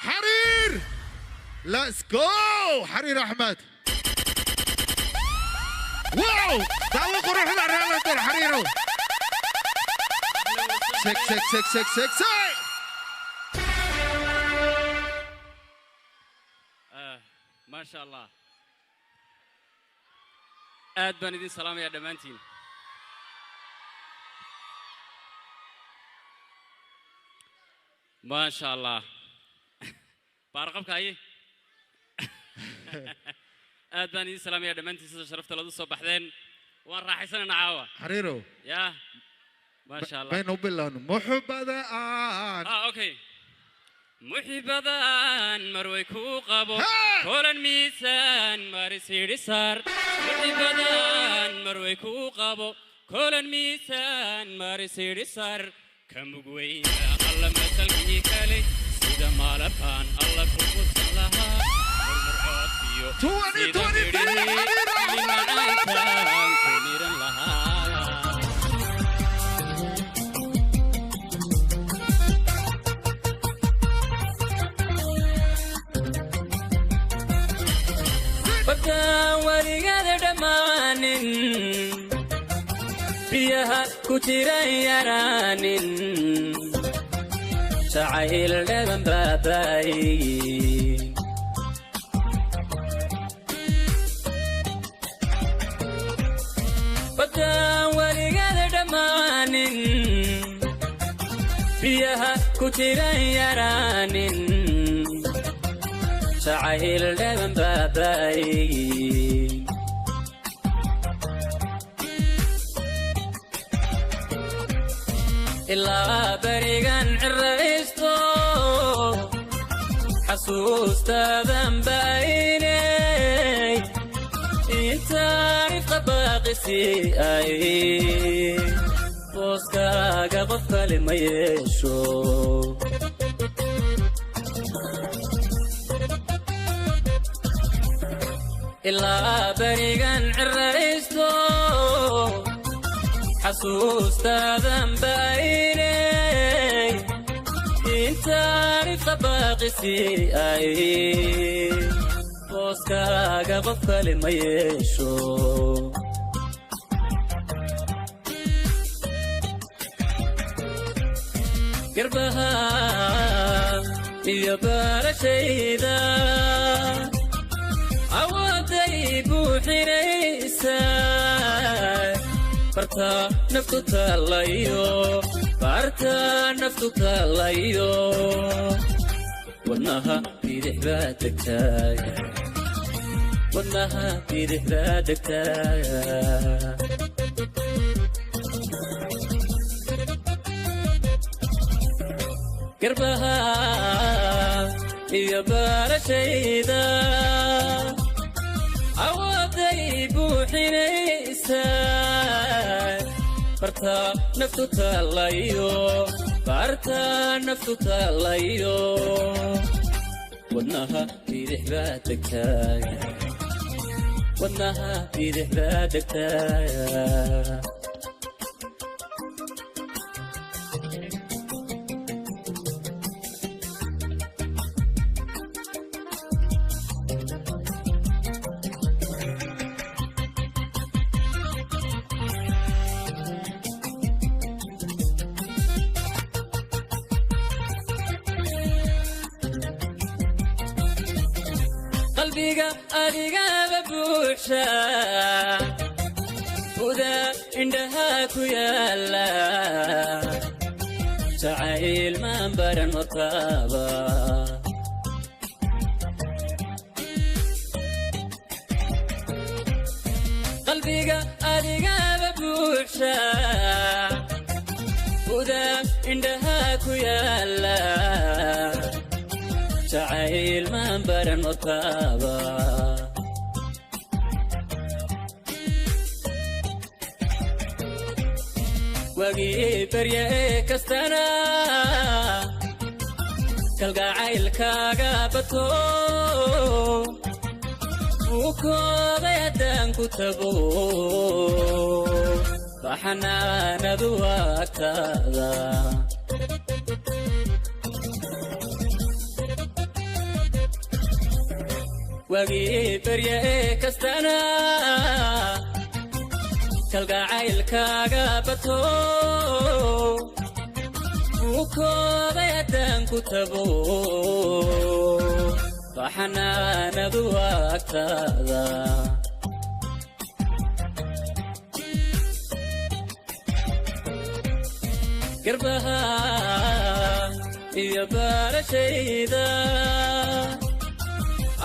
Xariir, let's go. Xariir Axmed, wow, daawo quruxda reer London. Xariirow, six six six six six six. Maasha Allah, aad baan idin salaamayaa dhammaantiin. Maasha Allah, baarqabka haye. Aad baan idin salaamayaa dhammaantiin. Sida sharafta lagu soo baxdeen, waan raaxaysanayna caawa. Xariirow. Ya, maasha Allah. Baynu u bilowno muxubada aan. Ah, okay. Muxibadan marway kuu qabo kolan miisaan maris saar. Muxibadan marway kuu qabo kolan miisaan maris saar. Ka mugweyna alla masalkii kale, sida maalabkaan alla ku musan lahaa murmurcoodkiyo sida midhihii macaankaan ku miran lahaa. Badaan weligada dhammaanin, biyaha ku jiran yaraanin, jacayl dhaban baabaayin. Badaan weligada dhammaanin, biyaha ku jiran yaraanin, jacayl dhaban baabaayin. Ilaa berigan ciraysto, xasuustaadan ba'aynay, intaan ifqa baaqisi ay, booskaaga qof kale ma yeesho. Ilaa berigan ciraysto, xasuustaadan ba'aynay, intaan ifqa baaqisi ay, booskaaga qof kale ma yeesho. Garbaha iyo barashayda awooday buuxinaysaa, barta naftu taalayo, barta naftu taalayo, wadnaha bidix baa degtaay, wadnaha bidix baa degtaay. Garbaha iyo barashayda awooday buuxinaysaa, barta naftu taalayo, barta naftu taalayo, wadnaha bidix baa degtaay, wadnaha bidix baa degtaay. Qalbiga adigaba buuxa, huda indhaha ku yaala, jacayl maan baran hortaaba. Qalbiga adigaba buuxa, huda indhaha ku yaala, jacayl maan baran hortaaba. Wagii barya ee kastana kalgacaylkaaga bato, wuu kooday haddaan ku tago, baxanaanadu agtaada. Waagii barya ee kastana kalgacaylkaaga bato buukooday haddaan ku tabo baxanaanadu agtaada. Garbaha iyo baarashayda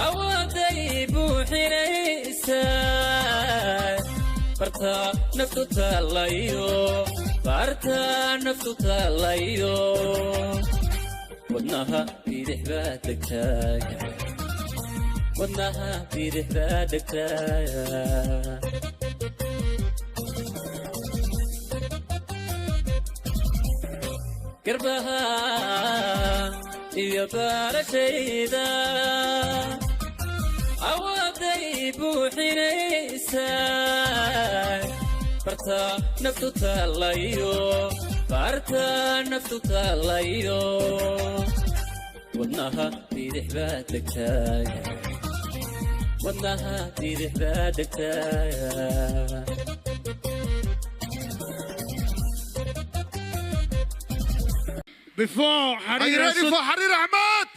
awooday buuxinaysaa barta naftu taalayo, barta naftu taalayo, wadnaha bidix baa degtaaya, wadnaha bidix baa degtaaya. Garbaha iyo baarashayda awooday buuxinaysaa barta naftu taalayo, barta naftu taalayo, wadnaha bidix baa degtaaya, wadnaha bidix baa degtaaya. Before Are you Harir ready for Harir Ahmed?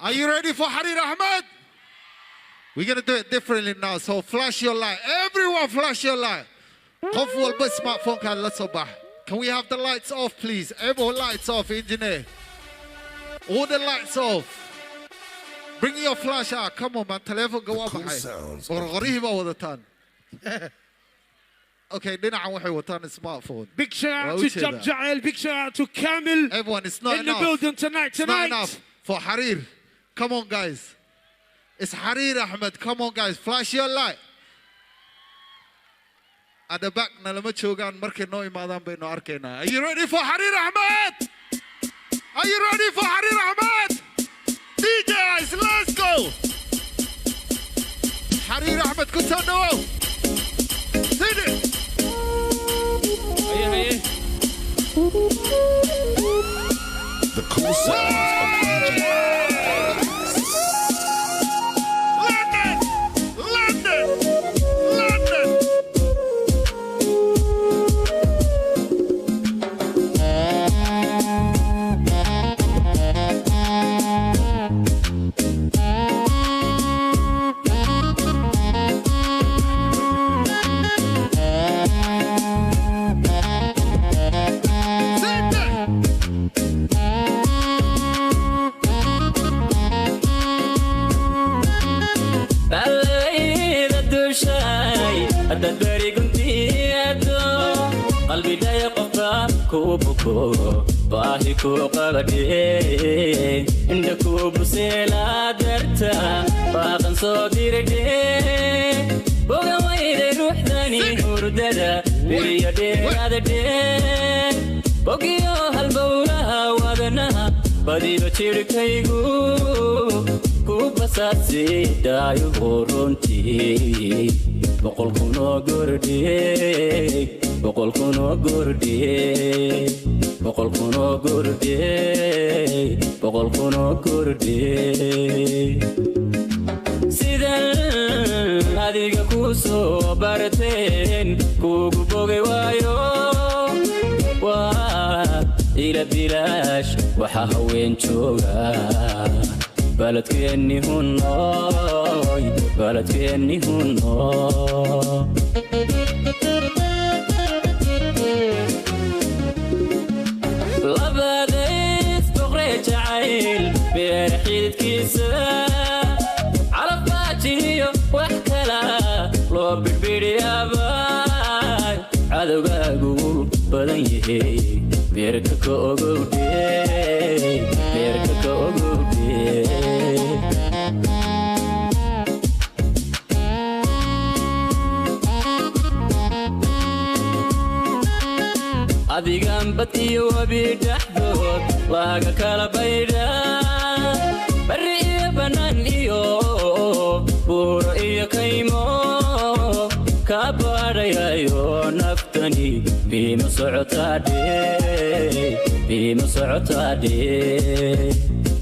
Are you ready for Harir Ahmed? We're gonna do it differently now. So flash your light. Everyone flash your light. Qof walba smartphone ka la soo bax. Can we have the lights off, please? Everyone lights off, engineer. All the lights off. Bring your flash out. Come on, man. Telephone go up. Cool sounds. Qorqorihii baa wadataan. Okay, dhinacan waxay wataan smartphone. Big shout out Waa to u jeedaa. Jab Jael. Big shout out to Kamil Everyone, it's not in the enough. building tonight. It's not Tonight. enough for Harir. Come on, guys. It's Harir Ahmed. Come on, guys. Flash your light. At the back, nalama joogaan markay noo imaadaan baynu arkaynaa. Are you ready for Harir Ahmed? Are you ready for Harir Ahmed? DJ Ice, let's go. Harir Ahmed, ku soo dhawow. Sing it. Haye haye. The cool sounds of DJ London! London! London! Sing it! Ballayda dushay haddaad beri guntiyaado qalbidhaya qofka kuu buko baahi kuu qabadhe indha kuu buseelaa darta baaqan soo diridhe bogan weyday ruuxdani hurdada beriyo dheeraadadhe bogiyo halbowlaha wadanaha badiyo jidhkaygu ku basaasiidaayo runtii 100,000 gordhey, 100,000 gordhey, 100,000 gordhey, 100,000 gordhey. Sidan adiga ku soo barteen kugu bogay waayo waa ila bilaash waxa haween jooga baladkeenni hunooy, baladkeenni hunooy. Labadays boqree jacayl beer xididkiisa calafbaajiyo wax kala loo bidhbidhiyaaba cadowgaagu badan yahay beerka ka ogowdhe, beerka ka ogowdhe. Adigan bad iyo webi dhexdood laga kala baydhaa bari iyo bannaan iyo buuro iyo kaymo ka baadhayayo naftani biima socotaadhe, biima socotaadhe.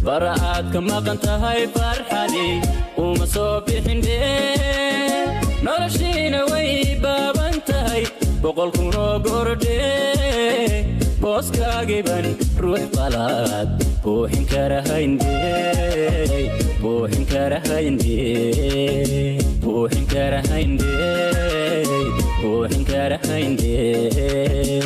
Bara aad ka maqan tahay farxadi uma soo bixin dhee noloshiina way baaban tahay 100,000 oo gordhee booskaagiban ruux qalaad buuxin karahayndee buuxin karahayndee buuxin karahayndee buuxin karahayndee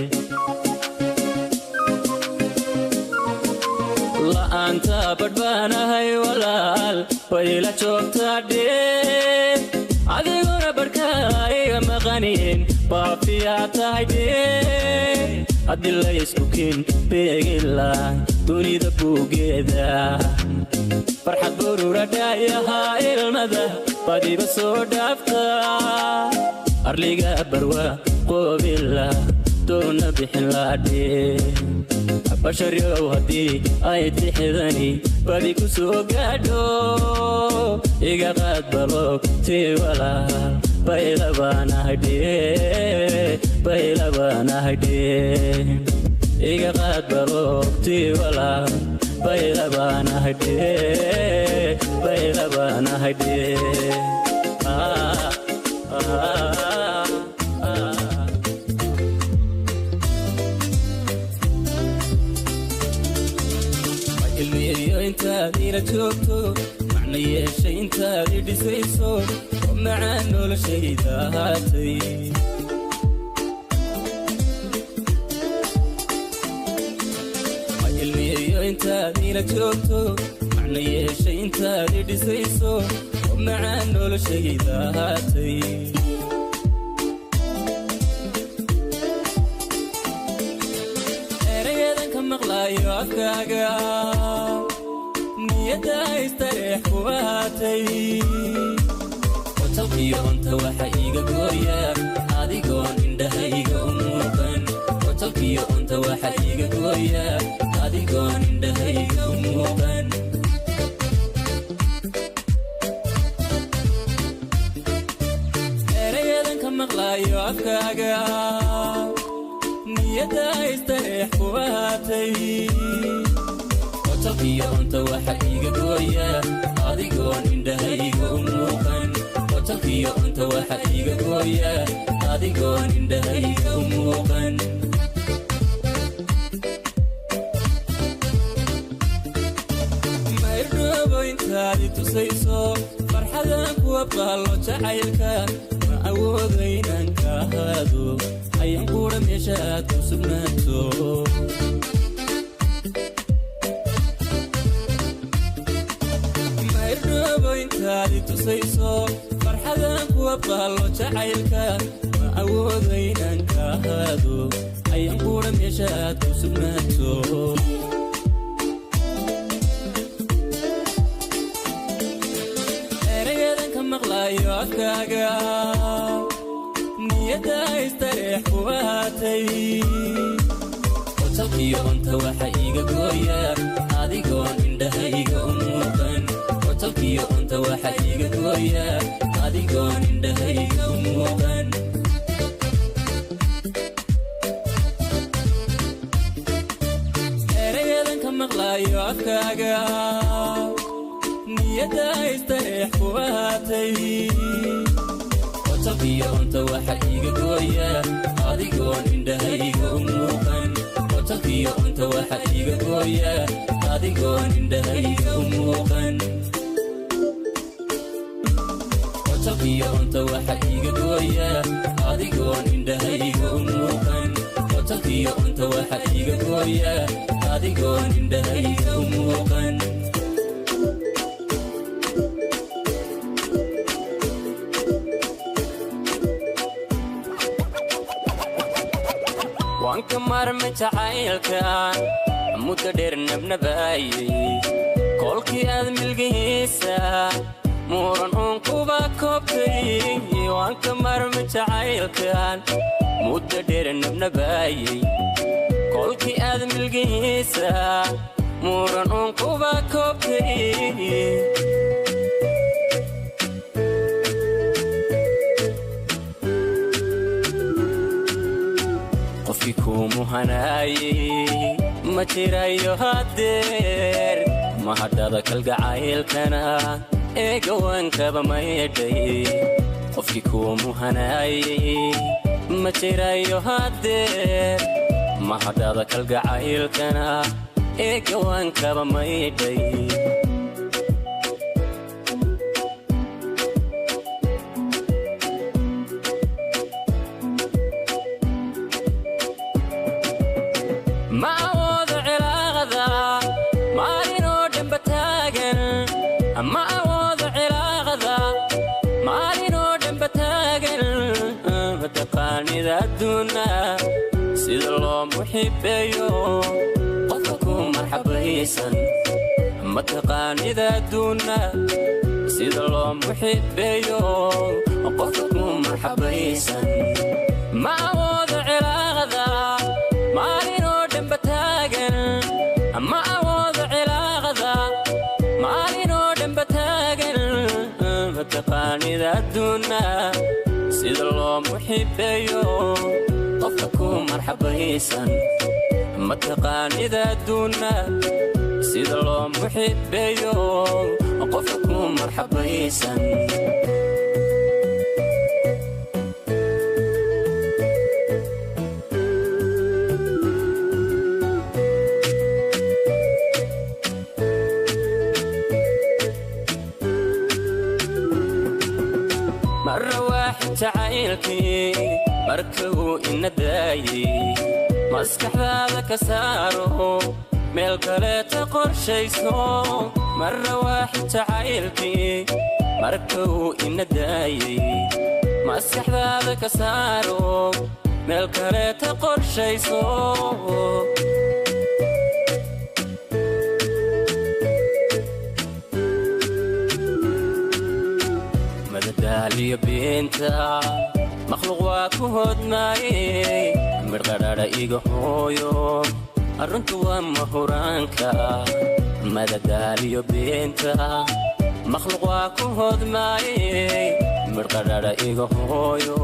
la'aanta badhbaanahay walaal wayla joogtaa dhee adiguna barhkaa iga maqanin baafiyaa tahay dhee haddii la isku kin beegila dunida buugeeda farxad burura dhaayahaa ilmada badiba soo dhaafta arliga barwa qoobila doona bixin laadhee basharyow haddii ay tixidani badi ku soo gaadho iga qaad baloog tii walaal baylabaanahaydhee baylabaanahaydhee iga qaad baloog tii walaal baylabaanahaydhee baylabaanahaydhee. Ilmiyo intaad ila joogto macna yeeshay intaad i dhisayso oo macaan noloshayda ahaatay ilmiyo intaad ila joogto macna yeeshay intaad i dhisayso oo macaan noloshayda ahaatay erayadan ka maqlaayo afkaaga niyadda istareex ku ahaatay qotalkiyo unta waxa iiga gooya adigoon indhahayga u muuqan qotalkiyo unta waxa iiga gooya adigoon indhahayga u muuqan erayadan ka maqlaayo afkaaga niyadda istareex ku ahaatay qotalkiyo unta waxa iiga gooya adigoon indhahayga u muuqan qotalkiyo unta waxa iiga gooya adigoon indhahayga u muuqan maydhoobo intaad i tusayso farxadan kuwa baallo jacaylka ma awoodo inaan ka ahaado ayaan quudha meesha aad ku sugnaato maydhoobo intaad i tusayso farxadan kuwa baallo jacaylka ma awoodo inaan ka ahaado ayaan quudha meesha aad ku sugnaato erayadan ka maqlaayo afkaaga niyadda istareex ku ahaatay qotalkiyo unta waxa iiga gooya adigoon indhahayga u muuqan qotalkiyo unta waxa iiga gooya adigoon indhahayga u muuqan erayadan ka maqlaayo afkaaga niyadda istareex ku ahaatay qotalkiyo unta waxa iiga gooya adigoon indhahayga u muuqan qotalkiyo unta waxa iiga gooya adigoon indhahayga u muuqan qotalkiyo unta waxa iiga gooya adigoon indhahayga u muuqan qotalkiyo unta waxa iiga gooya adigoon indhahayga u muuqan. Waan ka maarmay jacaylka muddo dheer nabnabaayey kolkii aad milgihiisa muran uun kuba koobtay waan ka maarmay jacaylkan muddo dheer nabnabaayey kolkii aad milgihiisa muran uun kuba koobtay. Qofkii kuu muhanaayey ma jirayo haddeer. Mahadhada kalgacaylkana ee gawaankaba maydhay, qofkii kuu muhanayay ma jirayo haddeer. Mahadhada kalgacaylkana ee gawaankaba maydhay. Ma awoodo cilaaqda maalinoo dhanba taagan, ma awoodo cilaaqda maalinoo dhanba taagan. Mataqaanida adduuna sida loo muxibeeyo qofka ku marxabaysan? Mataqaanida adduuna sida loo muxibeeyo qofka ku marxabaysan? Ma awoodo cilaaqda maalinoo dhanba taagan, ma awoodo cilaaqda maalinoo dhanba taagan. Mataqaanida adduuna sida loo muxibeeyo qofka ku marxabaysan? Mataqaanida adduuna sida loo muxibeeyo qofka ku marxabaysan? Marra waaxid jacaylkii marka uu ina daayey, maskaxdaada ka saaro, meel kaleeta qorshayso. Marra waaxid jacaylkii marka uu ina daayey, maskaxdaada ka saaro, meel kaleeta qorshayso. Madadaaliyo beenta makhluuq waa ku hodmaaye, midhqadhadha iga hooyo, arruntu waa mahuraanka. Madadaaliyo beenta makhluuq waa ku hodmaaye, midhqadhadha iga hooyo,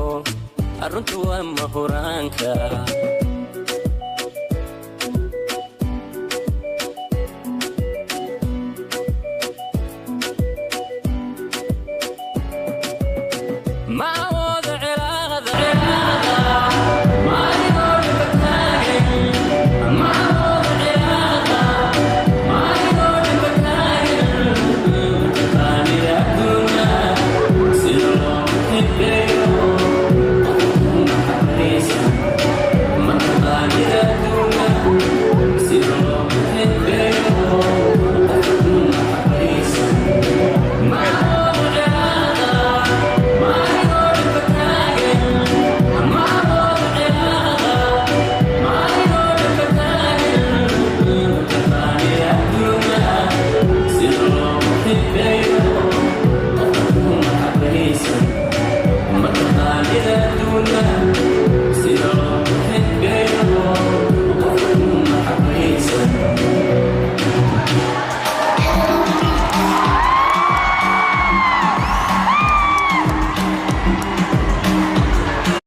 arruntu waa mahuraanka.